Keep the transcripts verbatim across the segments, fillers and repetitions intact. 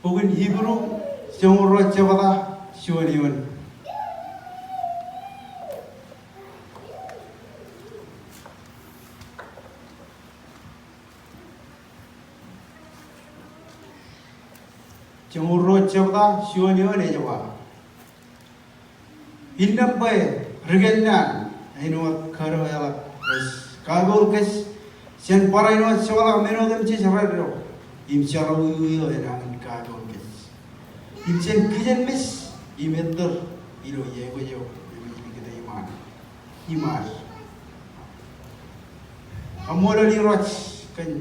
Bok in Hibru, joñoul ruo jebta, juon eoon. Joñoul ruo jebta, juon eoon ej ba, innām bwe ri kanaan āinwōt kōdō eḷap rej kapoor kōj jān barāinwōt joḷọk men otemjej reddo, im jerọwiwi eo enañin kapoor kōj, im jān kijenmej im ettōr ilo iāekwōj eo enañin likūt iṃaan. Iṃaan. Kaṃṃoolol Irooj kōn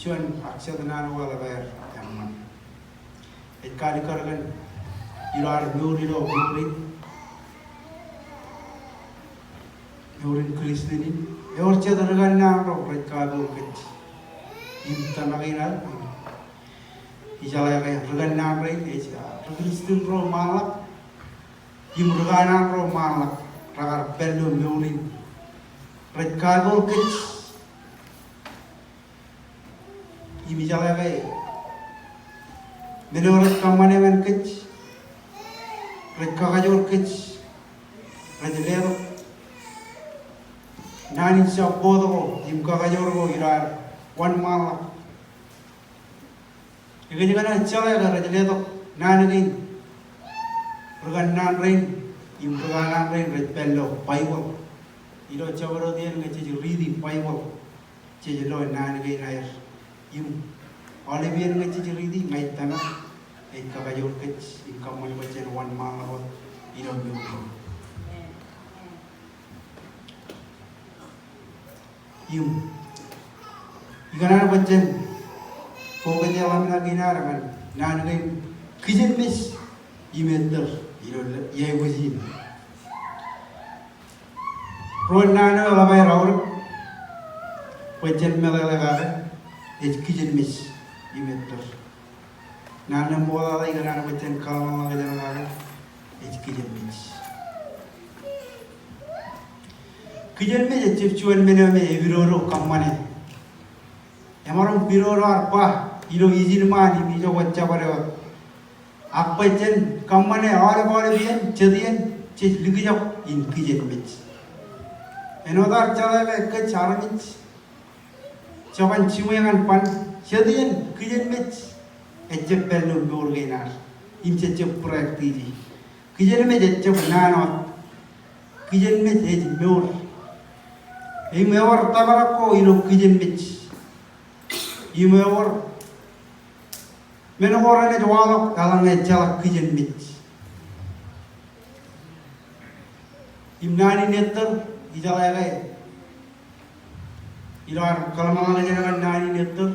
juon ak jet naan ko eḷap aer eṃṃan. Ej kaalikkar kōn ilo ad mour ilo mour in, mour in Kristian in, ewōr jet ri kanaan ro rej kapoor kōj. Im tōmak in ad, ijeḷā ke ri kanaan rein ej, ah, ri Kristian ro ṃaanḷọk, im ri kanaan ro ṃaanḷọk, rekar pād ilo mour in, rej kapoor kōj. Im ijeḷā ke men eo rej kōṃṃane ñan kōj, rej kakajoor kōj, rej letok naan in jab bōktok ko im kakajoor ko ilo ad wōnṃaanḷọk. Ekōjkan ejjeḷā ke rej letok naan kein, ri kanaan rein im ri kanaan rein rej pād ilo Baibōḷ. Ilo jabdewōt iien ñe jej riiti Baibōḷ, jej lo naan kein aer. Im aolep iien ñe jej riiti, ña ij tōmak ej kakajoor kōj im kōṃṃan bwe jen wōnṃaanḷọk wōt ilo mour. Im ikōṇaan bwe jen focus eḷaññe inaad ñan naan kein kijenmej im ettōr ilo iāekwōj in. Ruo naan eo eḷap aer aorōk bwe jen meḷeḷe kake ej kijenmej im ettōr. Naan eo ṃoktata ikōṇaan bwe jen kōḷmānḷọkjeṇ kake ej kijenmej. Kijenmej ejjab juon men eo me epidodo kōṃṃane. Emaroñ pidodo ad ba ilo ijin ṃaan im ijoko jabdewōt. Ak bwe jen kōṃṃane aolep aolep iien, jet iien jej likjab in kijenmej. Āinwōt ad jeḷā ke kōj armej jeban jiṃwe ñan ban, jet iien kijenmej ejjab pād ilo mour kein ad im jejjab practice e. Kijenmej ejjab naan wōt. Kijenmej ej mour. Im ewōr tōprak ko ilo kijenmej. Im ewōr men ko renaaj waḷọk eḷaññe ejjeḷọk kijenmej. Im naan in ettōr, ijeḷā ke ilo ad kōḷmānḷọkjeṇ kōn naan in ettōr,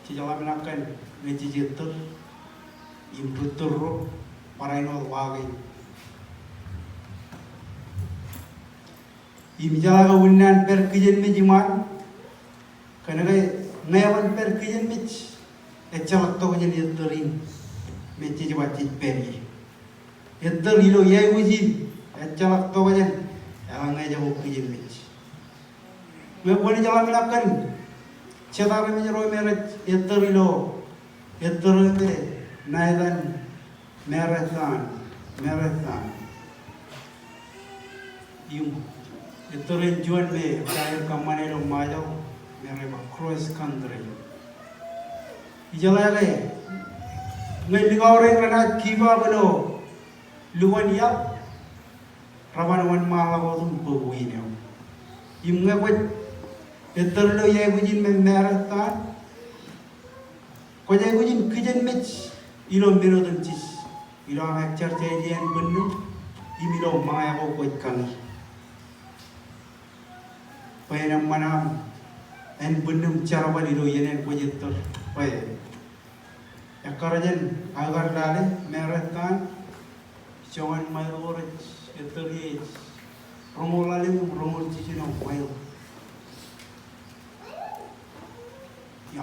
jej ḷōmṇak kōn ñe jej ettōr im rūtto ro barāinwōt wa kein. Im ijeḷā ke unin an pād kijenmej iṃaan, kōnke ñe eban pād kijenmej, ejjeḷọk tokjān ettōr in me jej ba jej pād ie. Ettōr ilo iāekwōj in ejjeḷọk tokjān eḷaññe ejako kijenmej. Ñe kwōnaaj ḷōmṇak kōn jet armej ro me rej ettōr ilo ettōr eo me ṇa etan marathon, marathon. Im ettōr in juon me ej kōṃṃane ilo Ṃajeḷ me rej ba cross country. Ijeḷā ke ñe likao rein renaaj give up ilo lukkuun iab, reban wōnṃaanḷọk wōt im bōk win eo. Im ñe kwōj ettōr ilo iāekwōj in me marathon, kwōj aikuj in kijenmej ilo men otemjej, ilo aṃ exercise eo ānbwinnūṃ im ilo ṃōñā ko kwōj kañi. Bwe en eṃṃan aṃ ānbwinnūṃ jerbal ilo iien in kwōj ettōr. Bwe ekkar jān aō kar lale marathon, joñan ṃail ko rej ettōr ie ej roñoul ḷalem im roñoul jiljino ṃail.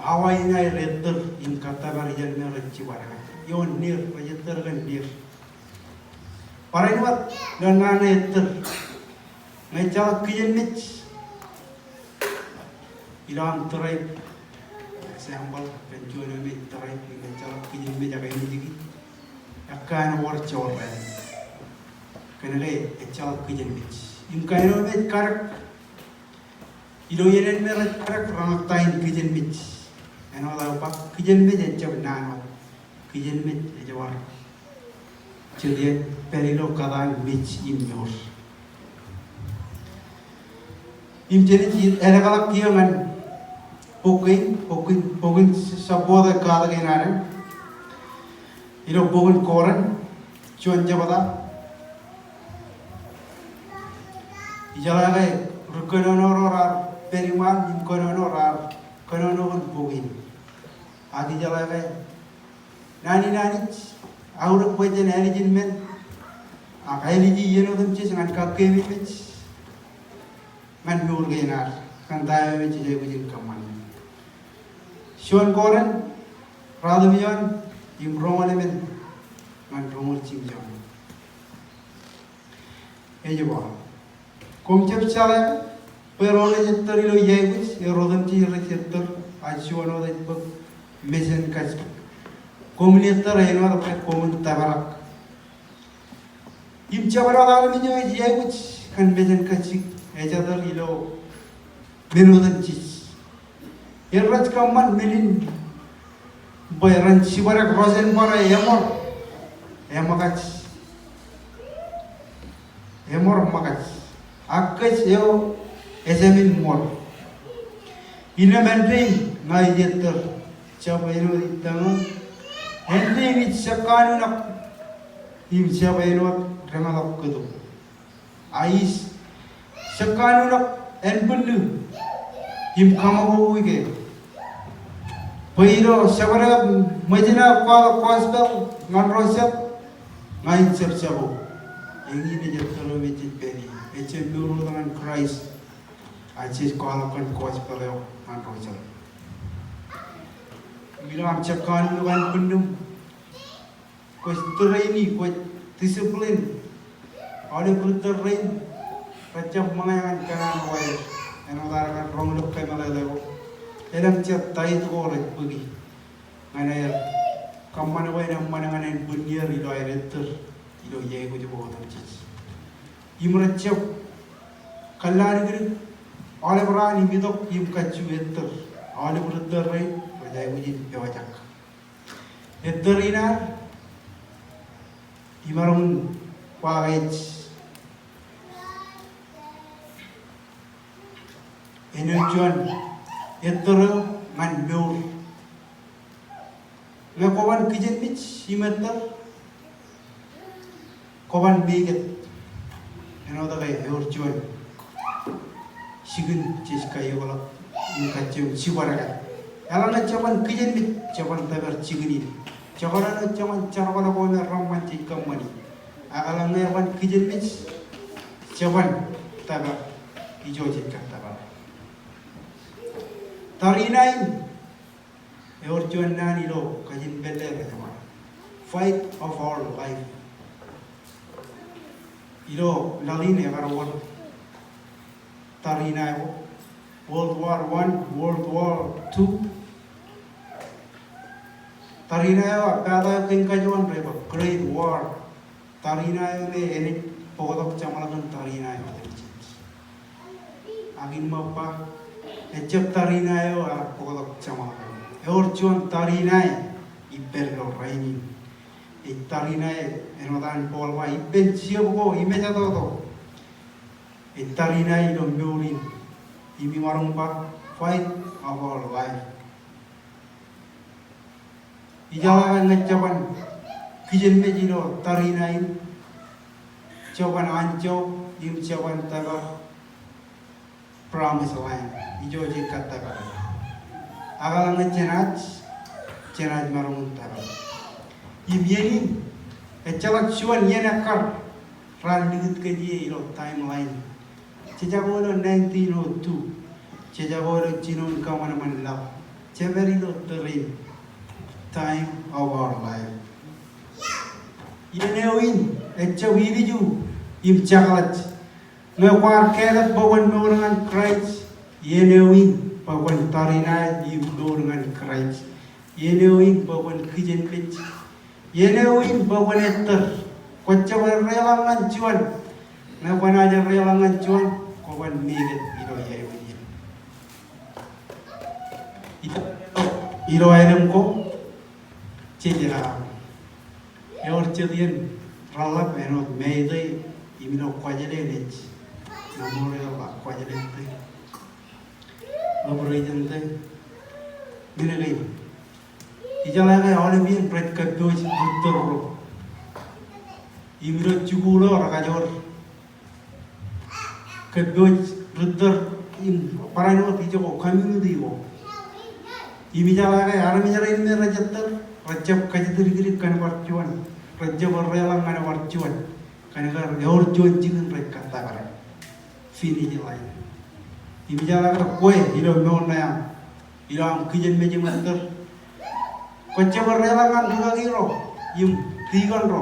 Awa in aer ettōr im kōttōpar ijeṇ me rej jibadek. Ioon neer, rej ettōr kōn neer. Barāinwōt ilo naan eo ettōr, ñe ejjeḷọk kijenmej, ilo aṃ drive, example, kōn juon eo me drive, ñe ejjeḷọk im mejak eñjiki. Ekkā āinwōt joorrāān. Kōnke ejjeḷọk kijenmej. Im kain eo me ej kadek ilo iien ānbwinnin rej kadek reñak ta in kijenmej. Āinwōt aō ba, kijenmej ejjab naan wōt. Kijenmej ej bar jidiet pād ilo kōtaan mej im mour. Im jenaaj ālōkḷọk kiiō ñan bok kein, bok kein, bok in Sabbath ej katak in ad. Ilo bok in Korint, juon jebta. Ijeḷā ke ri kōnono ro raar pād iṃaan im kōnono raar kōnono kōn bok in. Ak ijeḷā ke naan in Anij, aorōk bwe jen ālijin men, ak āliji iien otemjej ñan kakkeememej ñan mour kein ad, kōn ta eo me jej aikuj in kōṃṃane. Juon Korint, ruatimjuon, im roñoul emān, ñan roñoul jimjuon. Ej ba, koṃ jab jeḷā bwe ro rej ettōr ilo iaikuj, er otemjej rej ettōr, ak juon wōt ej bōk mejānkajjik. Koṃwin ettōr āinwōt bwe koṃwin tōprak. Im jab wōt armej eo ej iaikuj kōn mejānkajjik, ej ettōr ilo men otemjej. Er rej kōṃṃan men in bwe ren jibadek rojen bar eṃor, eṃōkaj. Eṃor ṃōkaj. Ak kōj eo ejāmin ṃor. Innām āindein ña ij ettōr, jab āinwōt ittaṃ eo. Āindein ij jekkanunọk im jab āinwōt reñḷọk kōto. A ij jekkanunọk ānbwinnū im kaṃakoko ike, bwe ilo jabdewōt ṃōjin aō kwaḷọk gospel ñan ro jet, ña in jab jako. Eñin ej ettōr eo me jej pād ie. Ejjab mour wōt ñan Christ, ak jej kwaḷọk kōn gospel eo ñan ro jet. Im ilo aṃ jekkanunọk ānbwinnūṃ, kwōj train e, kwōj discipline. Aolep ri tōl rein rej jab ṃōñā ñan kōṇaan ko aer. Āinwōt aō kar roñ ilo kōmeḷeḷe ko. Elōñ jet tithe ko rej bōki ñan aer kōṃṃan bwe en eṃṃan ñan ānbwinnier ilo aer ettōr ilo iaikuj ko otemjej. Im rej jab kōllalikdik aolep raan im itok im kajju ettōr. Aolep ri tōl rein rej aikuj in pojak. Ettōr in ad, imaroñ in ba ke ej āinwōt juon ettōr eo ñan mour. Ñe kwōban kijenmej im ettōr, kwōban make it. Āinwōt ke ewōr juon jikin jej kaioḷọk im kajjioñ jibadeke. Eḷaññe jeban kijenmej, jeban tōpar jikin in. Jekdọọn eo jeban jerọkḷọk eo me reṃṃan jej kōṃṃani. Ak eḷaññe eban kijenmej, jeban tōpar. Ijo jej kar tōpar. Tariṇae in ewōr juon naan ilo kajin pālle rej ba, fight of our life. Ilo laḷ in ekar wōr tariṇae ko, World War One, World War Two. Tariṇae eo, a pata eo kein kajuon rej ba Great War. Tariṇae eo me enaaj bōktok jeṃḷọkin tariṇae eo. Ak in ṃōk ba, ejjab tariṇae eo ear bōktok jeṃḷọkin. Ewōr juon tariṇae ippān ilo rainin. Ej tariṇae āinwōt an Paul ba, ippān jab ko im ejatoto. Ej tariṇae ilo mour in. Im imaroñ ba, fight of our life. Ijeḷā ke ñe jeban kijenmej ilo tariṇae in, jeban anjọ im jeban tōpar promised land. Ijo jej kar tōpar. Ak eḷaññe jenaaj, jenaaj maroñ in tōpar. Im iien in, ejjeḷọk juon iien ekkar raar likūt kōj ie ilo timeline. Jejako ilo nineteen oh two. Jejako ilo jinoin kōṃanṃan laḷ. Jepād ilo tōre in. Time of our life. Iien eo in ejjab ilju im jekḷaj. Ñe kwaar kāālōt bwe kwōn mour ñan Kraist, iien eo in bwe kwōn tariṇae im mour ñan Kraist. Iien eo in bwe kwōn kijenmej. Iien eo in bwe kwōn ettōr. Kwōjjab deḷọñ ñan juon. Ñe kwōnaaj deḷọñ ñan juon, kwōban mejād ilo iien eo in. Ilo elōñ ko, jej eḷap. Ewōr jet iien reḷap āinwōt May Day, im ilo Kuwajleen ej Memorial ak Kuwajleen Day. Liberation Day. Men kein. Ijeḷā ke aolep iien rej kōppojak ri tōl ro. Im ilo jikuuḷ eo rekajoor kōppojak ri tōl im barāinwōt ijoko community ko. Im ijeḷā ke armej rein me rej ettōr, rejjab kajjitōk dikdik kōn bar juon, rejjab deḷọñ ñan bar juon, kōn ke ewōr juon jikin rej kōttakdek. Finish line. Im ijeḷā ke kwe ilo mour ṇe aṃ, ilo aṃ kijenmej im ettōr, kwōjjab deḷọñ ñan rikaki ro, im tikōn ro,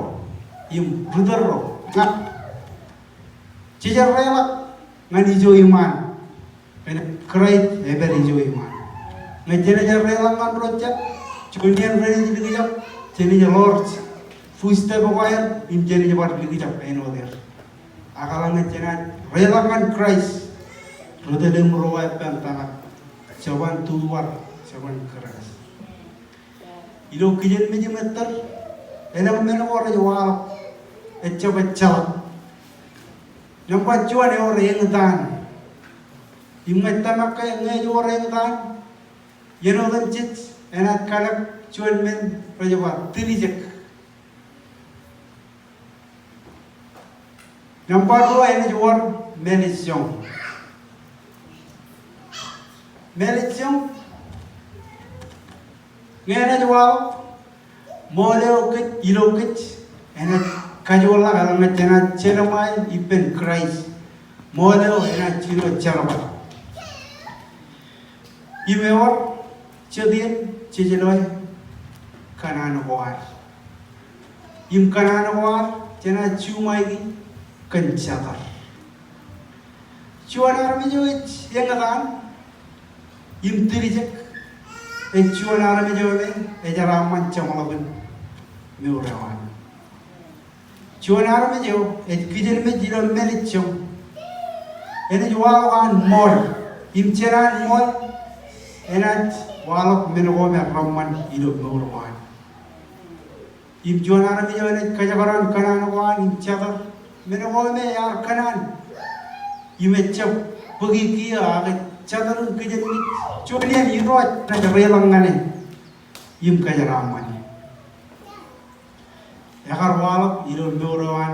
im ri tōl ro, ña Jej deḷọñ ñan ijo iṃaan. Kōn Kraist ej pād ijo iṃaan. Ñe jenaaj deḷọñ ñan ro jab, juon iien renaaj likjab, jenaaj ḷoor footstep ko aer, im jenaaj bar likjab āinwōt er. Ak eḷaññe jenaaj deḷọñ ñan Kraist, ri tōl im ro ej pād tōmak. Jeban tubar, jeban Kraist. Ilo kijenmej im ettōr, elōñ men ko rej waḷọk, ejjab ejjeḷọk. Nōṃba juon ewōr eñtaan. Im ñe tōmak ke ñe ewōr eñtaan, iien otemjej enaaj kalōk juon men rej ba tiljek. Nōṃba ruo enaaj wōr mālejjoñ. Mālejjoñ, ñe enaaj waḷọk, ṃool eo kōj, ilo kōj, enaaj kajoorḷọk eḷaññe jenaaj jelṃae ippān Kraist. Ṃool eo enaaj jino jerbal. Im ewōr jet iien jej loe kōṇaan ko ad. Im kōṇaan ko ad jenaaj juṃaiki kōn jatōr. Juon armej eo ej eñtaan im tiljek ej juon armej eo me ejeraaṃṃan jeṃḷọkin mour eo an. Juon armej eo ej kijenmej ilo mālejjoñ enaaj waḷọk an ṃool, im jān an ṃool enaaj waḷọk men ko me reṃṃan ilo mour ko an. Im juon armej eo enaaj kōjekdọọn kōṇaan ko an im jatōr men ko me ear kōṇaan. Im ejjab bōki kiiō ak ej jatōr im kijenmej. Juon iien Irooj enaaj deḷọñ ñan e im kōjeraaṃṃan e. Ekar waḷọk ilo mour eo an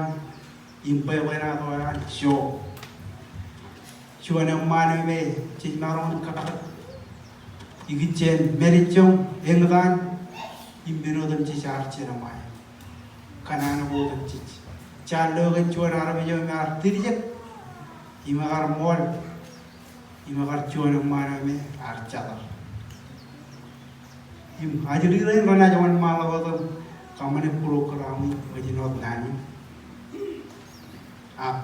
im bwebwenato eo an Job. Juon eṃṃaan eo me jej maroñ in kōttar ikijjien mālejjoñ, eñtaan, im men otemjej ear jelṃae. Kōṇaan ko otemjej. Jaar lo kōn juon armej eo me ear tiljek im ekar ṃool. Im ekar juon eṃṃaan eo me ear jatōr. Im ajri rein renaaj wōnṃaanḷọk wōt im kōṃṃane program in ṃōjin wōt naan in. Ak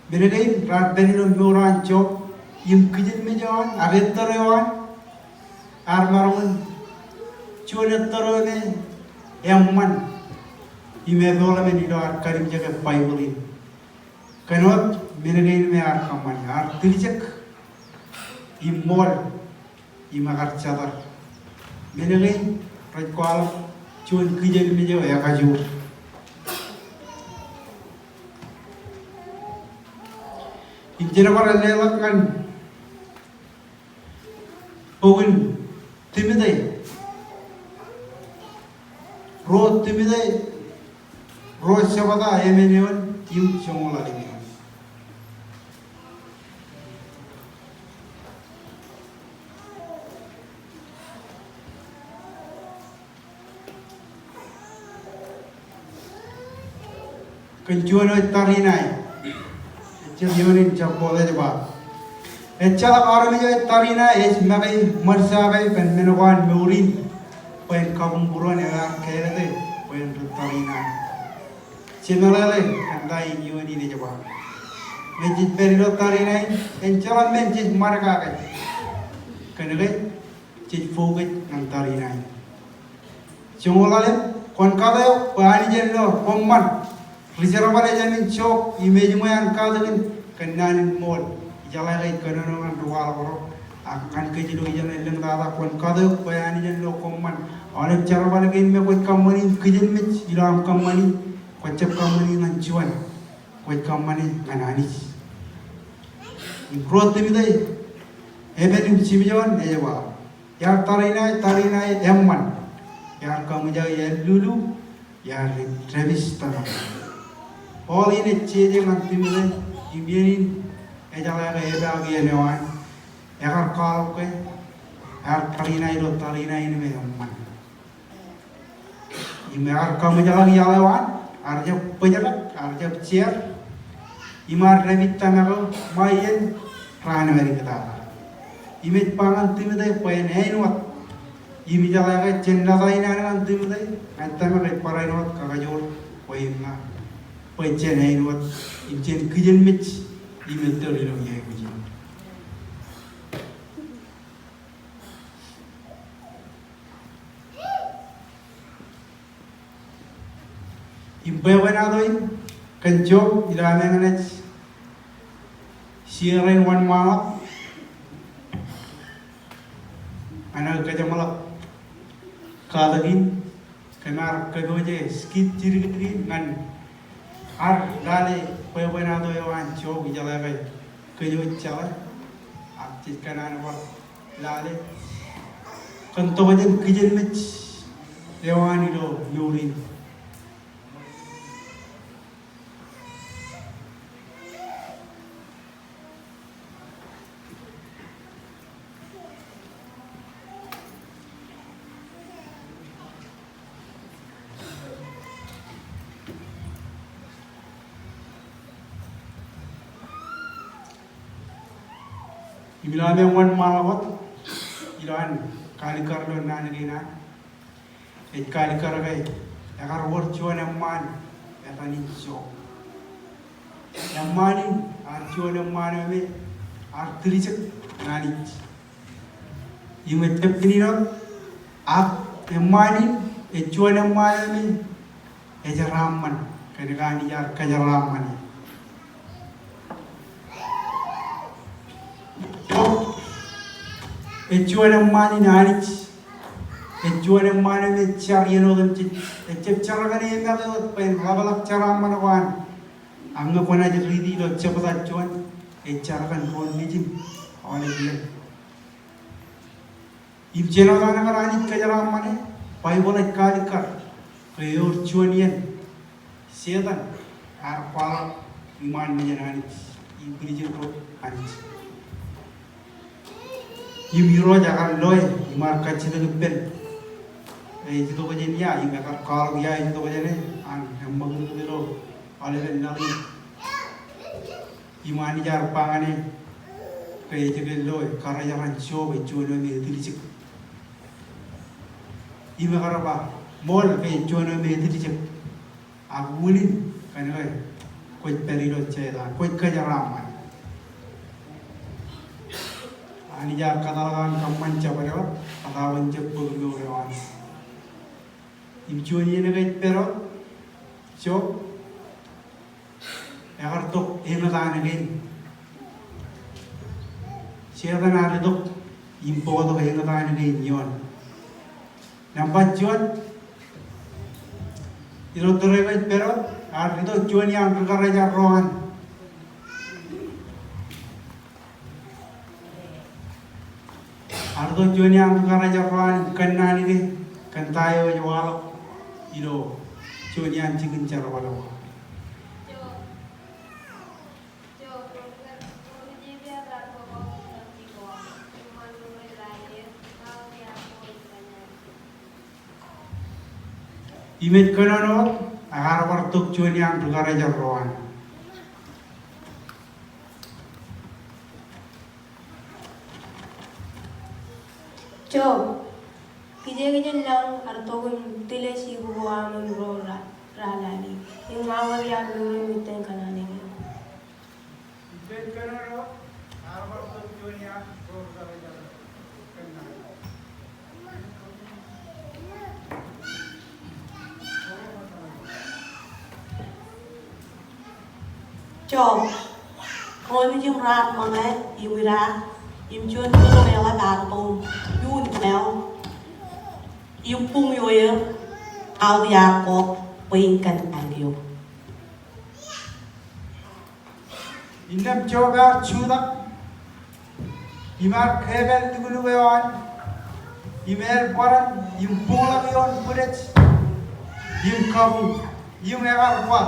men kein raar pād ilo mour an Job im kijenmej eo an ak ettōr eo an. Ear maroñ in juon ettōr eo me eṃṃan im epeḷḷọk men ilo ad kalimjeke Baibōḷ in. Kōn wōt men kein me ear kōṃṃane, ear tiljek im ṃool im ekar jatōr. Men kein rej kwaḷọk juon kijenmej eo ekajoor. Im jen bar leḷọk ñan bok in Timothy. Ruo Timothy, ruo jebta emān eoon im joñoul ḷalem eoon. Kōn juon eo ej tariṇae. Ejjab eoon in jab bōk ej ba, ejjeḷọk armej eo ej tariṇae ej make ṃōn jake kōn men ko an mour in, bwe en kabuñbūruon eo ear kāālōte bwe en ri tariṇae. Jemeḷeḷe kōn ta in eoon in ej ba, ñe jej pād ilo tariṇae in, en jeḷā men jej ṃan kake. Kōn ke jej focus ñan tariṇae. Joñoul ḷalem, kwōn kate eok bwe Anij en lo koṃṃan. Ri jerbal ej jāmin jook im ejiṃwe an katakin kōn naan in ṃool. Ijeḷā ke ej kōnono ñan ri waḷọk ro ak ñan kōj ilo ijeṇe lōñtata, kwōn kate eok bwe Anij en lo koṃṃan. Aolep jerbal kein me kwōj kōṃṃani im kijenmej ilo aṃ kōṃṃani, kwōjab kōṃṃani ñan juon. Kwōj kōṃṃane ñan Anij. Im ruo Timote, epen im jimjuon ej ba, iar tariṇae, tariṇae eṃṃan. Iar kaṃōjak, iar lulu, iar dāpij tōmak. Paul in ej jeje ñan Timote, im iien in ejeḷā ke epaak iien eo an, ekar kwaḷọk ke ear tariṇae ilo tariṇae in me eṃṃan. Im ear kaṃōjak iaḷ eo an, ear jab bōjrak, ear jab jeer, im ear dāpij tōmak eo ṃae iien raan eo āliktata. Im ej ba ñan Timote bwe en āinwōt. Im ijeḷā ke jen lata in an ñan Timote, ña ij tōmak ej barāinwōt kakajoor bwe im ña, bwe jen āinwōt, im jen kijenmej, im ettōr ilo iāekwōj in. Im bwebwenato in kōn jook ilo ameañ ṇe ej share in wōnṃaanḷọk ñan aō kōjeṃḷọk katakin kōn ad kōpooje skit jidikdik in ñan ad lale bwebwenato eo an jook ijeḷā ke kōj wōj jeḷā ak jej kōṇaan bar lale kōn tokjān kijenmej eo an ilo mour in. Im ilo ameañ wōnṃaanḷọk wōt, ilo an kaalikkar ilo naan kein an, ej kaalikkar ke ekar wōr juon eṃṃaan etan in jook. Eṃṃaan in ear juon eṃṃaan eo me ear tiljek ñan Anij. Im ejjab āinwōt, ak eṃṃaan in ej juon eṃṃaan eo me ejeraaṃṃan kōn ke Anij ear kajeraaṃṃane. Ej juon eṃṃaan in Anij. Ej juon eṃṃaan eo me ej jar iien otemjej. Ejjab jar kōn e make wōt bwe en ḷapḷọk jeraaṃṃan ko an. Ak ñe kwōnaaj riiti ilo jebta juon, ej jar kōn boon nejin aolep iien. Im jen wōt an kar Anij kajeraaṃṃane, Baibōḷ ej kaalikkar ke ewōr juon iien Setan ear kwaḷọk iṃaan mejān Anij im kilijin ro Anij. Im Irooj ekar loe im ear kajjitōk ippān ej itok jān ia im ekar kwaḷọk ia ej itok jāne an eṃṃakūtkūt ilo aolepen laḷ in. Im Anij ear ba ñan e ke ejjab loe, karijeran Job ej juon eo me etiljek. Im ekar ba, ṃool ke ej juon eo me etiljek. Ak unin kōn ke kwōj pād ilo Setan, kwōj kajeraaṃṃan. Anij ear kōtḷọk an kōṃṃan jabdewōt, kōtḷọk an jab bōk mour eo an. Im juon iien ke ej pād wōt, Job, ekar tok eñtaan kein. Setan ear itok im bōktok eñtaan kein ioon. Nōṃba juon, ilo tōre ko ej pād wōt, ear itok juon iaan ri karijerro an. Ear itok juon iaan ri karijerro an im kōnnaan ke kōn ta eo ej waḷọk ilo juon iaan jikin jerbal eo. Im ej kōnono, ak ear bar tok juon iaan ri karijerro an. Job, kijeek jān lañ ear tok im tile jibukwi aṃ im ro ra, ra lale. Im ña wōt iar mour im itōn kōnnaan kein. Im ej kōnono, ak ear bar tok juon iaan ro ri karijerro an. Job, ro nejūṃ raar ṃōñā im idaak, im juon bōk im eḷap ad tok im iuun kōmeañ, im buñ ioer aō iar kọọt bwe in kōn ālikin eok. Innām Job ear jutak im ear kepād lukkuun eo an, im ālbōran, im buñḷọk ioon bwidej, im kabuñ, im ekar wa.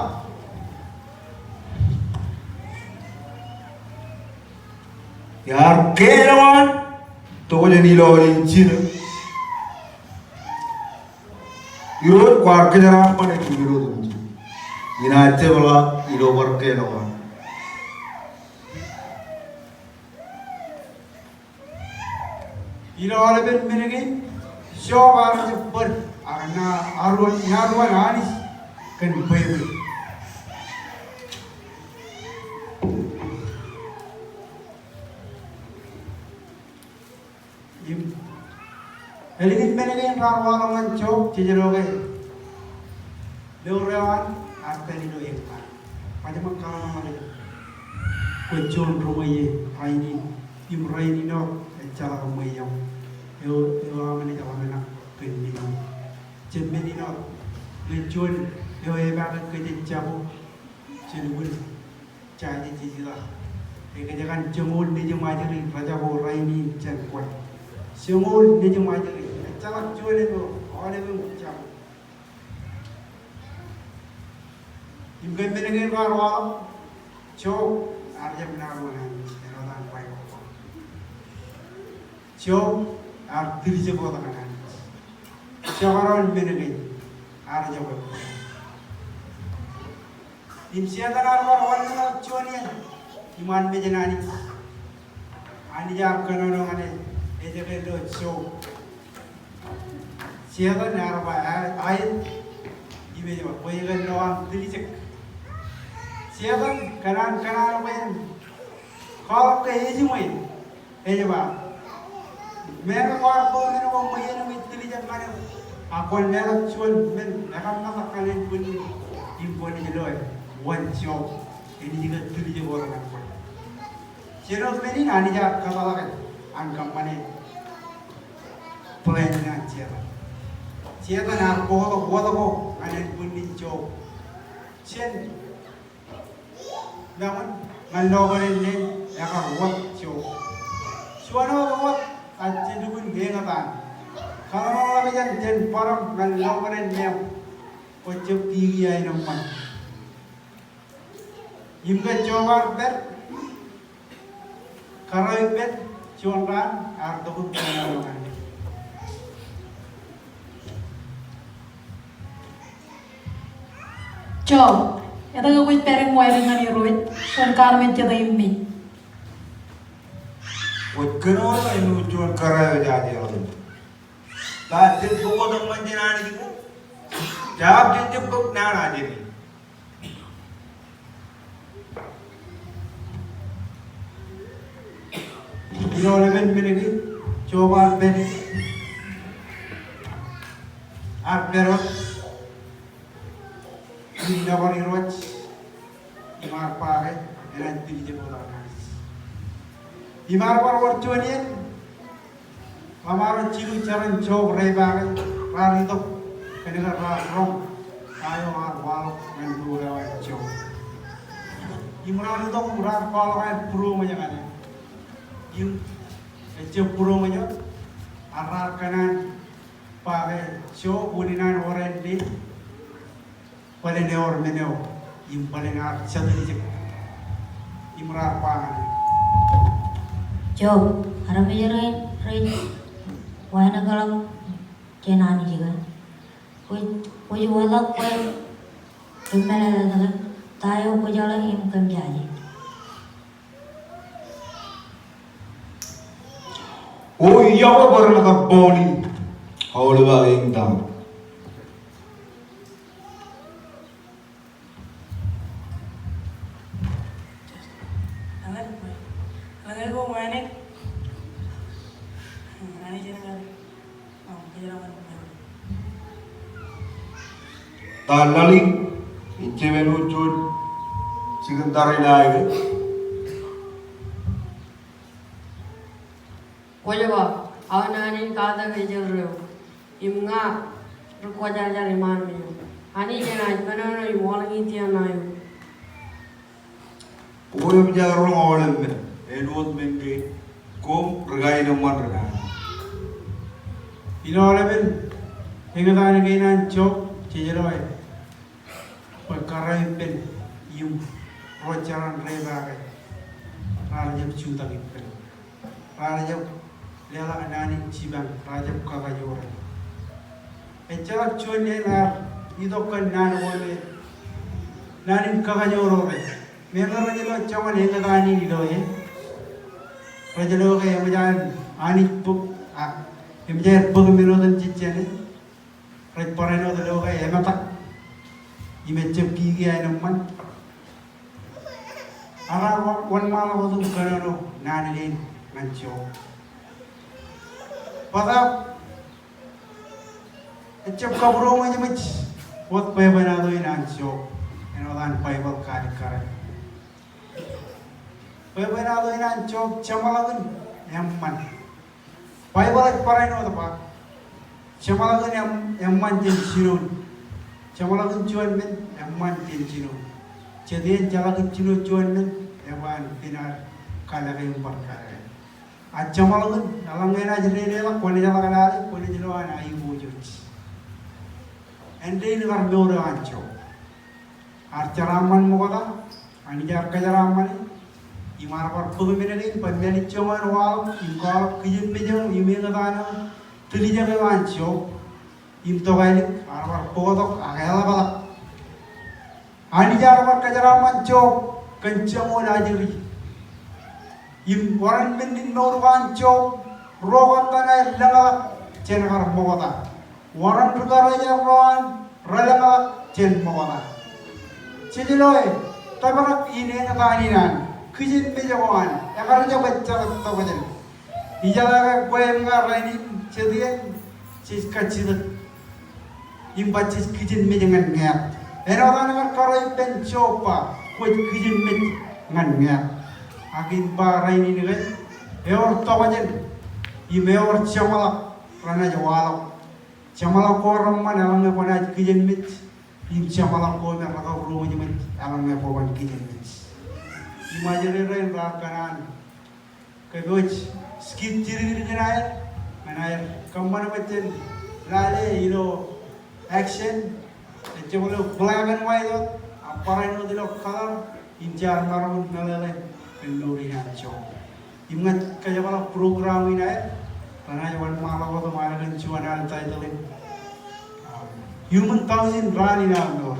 Ear keel eo an tokjān ilọọl in jinō. Irooj kwaar kōjeraaṃṃan eok im irooj im jin. Inaaj jepḷaak ilo bar keel eo an. Ilo aolepen men kein, Job ear jab bōd ak ṇa aruan, ṇa aruan Anij kōn bwebwe. Im ālikin men kein raar waḷọk ñan Job, jej lo ke mour eo an ear pād ilo eñtaan. Baj ṃōk kōḷmānḷọkjeṇ. Kwōj juon ri ṃweiie rainin, im rainin wōt ejjeḷọk ṃweiie eo, eo aṃ naaj ḷōmṇak kōn men in. Jab men in wōt ñe juon eo epaake kōj ej jabo, jen wūn jaje jejitōk. Ekōjkan joñoul nejūṃajri rejako rainin jān kwe. Joñoul nejūṃajri. Ejjeḷọk juon eo aolepen jabo. Im kōn men kein raar waḷọk, Job ear jab ṇa aruan Anij, āinwōt an Baibōḷ. Job ear tiljek wōt ñan Anij. Jekdọọn men kein ear jab wōt. Im Setan ear bar wanlōñḷọk juon iien im an mejān Anij. Anij ear kōnono ñan e, ejekḷọk Job. Setan ear ba, a, aet, im ej ba, bwe ekōn lo aṃ tiljek. Setan, kōṇaan, kōṇaan bwe en kwaḷọk ke ejiṃwe. Ej ba, men ko kwaar bōk men ko ṃweien im ej tiljek ñan eok, ak kwōn letok juon men ekaṃṃan ñan en bwinnin im kwōnaaj lo wōn Job, enaaj ke tiljek wōt ñan kwe. Jen wōt men in Anij ear kōtḷọk e an kōṃṃane plan in an Setan. Setan ear bōktok wōt ko ñan en bwinnin Job. Jen Ñan, ñan lọpiden neen ekar wōt Job. Juon wōt, wōt, ak jen lukkuun eñtaan. Kōḷmānḷọkjeṇ jān bōd aṃ ñan lọpiden neeṃ. Kwō jab kikiiō aenōṃṃan. Im ke Job ear pād, kōrā eo pād, juon raan, ear tok im kōnono ñan e. Job, etke kwōj pād im wānōk ñan Irooj, kwōn kaarmejjete im mej? Kwōj kōnono āinwōt juon kōrā eo jajeḷọk. Ta jen bōk wōt eṃṃan jān Anij ko? Jab jen jab bōk naan ajri. Ilo aolepen men kein, Job ear pād, ear pād wōt im nōbar Irooj, im ear ba ke enaaj tiljek wōt ñan Anij. Im ear bar wōr juon iien, ḷōṃaro jilu jeran Job reipaake, raar itok kōn ke raar roñ ta eo ear waḷọk ñan mour eo an Job. Im raar itok im raar kwaḷọk aer būroṃōj ñan e. Im ejjab būroṃōj, ak raar kōṇaan ba ke Job, unin an wōr āindein bōlen ewōr men eo im bōlen ear jatdikdik. Im raar ba ñan e, Job, armej rein rej wānōkḷọk jān Anij ke? Kwōj, kwōj wōtlọk bwe kōm mālōtlōt ke ta eo kwōjeḷā im kōm jaje. O, iọkwe bar ṇa kab bọọli aolep aō eñtaan. Ta laḷ in, ejjab āinwōt juon Jikin tariṇae ke. Kwōj ba, aō naan in katak ejjeḷ ro, im ña ri kwōjarjar iṃaan mejo. Anij enaaj kōnono im oḷñiij tiaṇ eo. Bwe eṃōj aer roñ aolep men, āinwōt men kein, koṃ ri kaenōṃṃan ri naan. Ilo aolepen eñtaan kein an Job, jej loe bwe kōrā ippān im ro jeran repaake raar jab jutak ippān. Raar jab leḷọk naan in jipañ, raar jab kakajoor e. Ejjeḷọk juon eṇ ear itok kōn naan ko me, naan in kakajoor eo. Meñe rej lo joñan eñtaan in ilo e, rej lo ke eṃōj an Anij bōk, a, eṃōj aer bōk men otemjej jāne. Rej barāinwōt lo ke emetak im ejab kiki aenōṃṃan. Ak raar wōnṃaanḷọk wōt im kōnono naan kein ñan Job. Bōtab ejab kabūroṃōjṃōj wōt bwebwenato in an Job āinwōt an Baibōḷ kaalikkare. Bwebwenato in an Job jeṃḷọkin eṃṃan. Baibōḷ ej barāinwōt ba, jeṃḷọkin eṃ-, eṃṃan jān jinoin. Jeṃḷọkin juon men, eṃṃan jān jinoin. Jet iien jeḷọkin jino juon men, ebwe an pin ad kalōke im bar kalōke. A jeṃḷọkin, eḷaññe enaaj dedeḷọk, kwōnaaj jeḷọk lale, kwōnaaj lo an aiboojoj. Āindein kar mour eo an Job. Ear jeraaṃṃan ṃokta, Anij ear kōjeraaṃṃane, im ear bar bōk men kein, bwe men in joñan waḷọk, im kwaḷọk kijenmej eo, im eñtaan eo, tiljek eo an Job, im tokālik, ear bar bōktok ak eḷapḷap. Anij ear bar kōjeraaṃṃan Job kōn joñoul ajri. Im wōran men in mour eo an Job, ro kōttan aer lōñḷọk jān kar ṃokta. Wōran ri kōrā ro an relōñḷọk jān ṃokta. Jej loe, tōprak in eñtaan in an, kijenmej ko an, ekar jab ejjeḷọk tokjān. Ijeḷā ke kwe im ña rainin, jet iien, jej kajjitōk im ba jej kijenmej ñan ñāāt. Āinwōt an kar kōrā ippān Job ba, kwōj kijenmej ñan ñāāt. Ak in ba rainin ke, ewōr tokjān, im ewōr jeṃḷọk renaaj waḷọk. Jeṃḷọk ko reṃṃan eḷaññe kwōnaaj kijenmej, im jeṃḷọk ko me rekabūroṃōjṃōj eḷaññe kwōban kijenmej. Im ajri rein raar kōṇaan kōpooj skit jidikdik in aer, ñan aer kōṃṃan bwe jen lale ilo action, ejjab lo black and white wōt, ak barāinwōt ilo color, im jaar maroñ in meḷeḷe kōn mour in an Job. Im ña kōjepḷọk program in aer, renaaj wōnṃaanḷọk wōt im al kōn juon al title in, um, Human Thousand Run in Our Mour.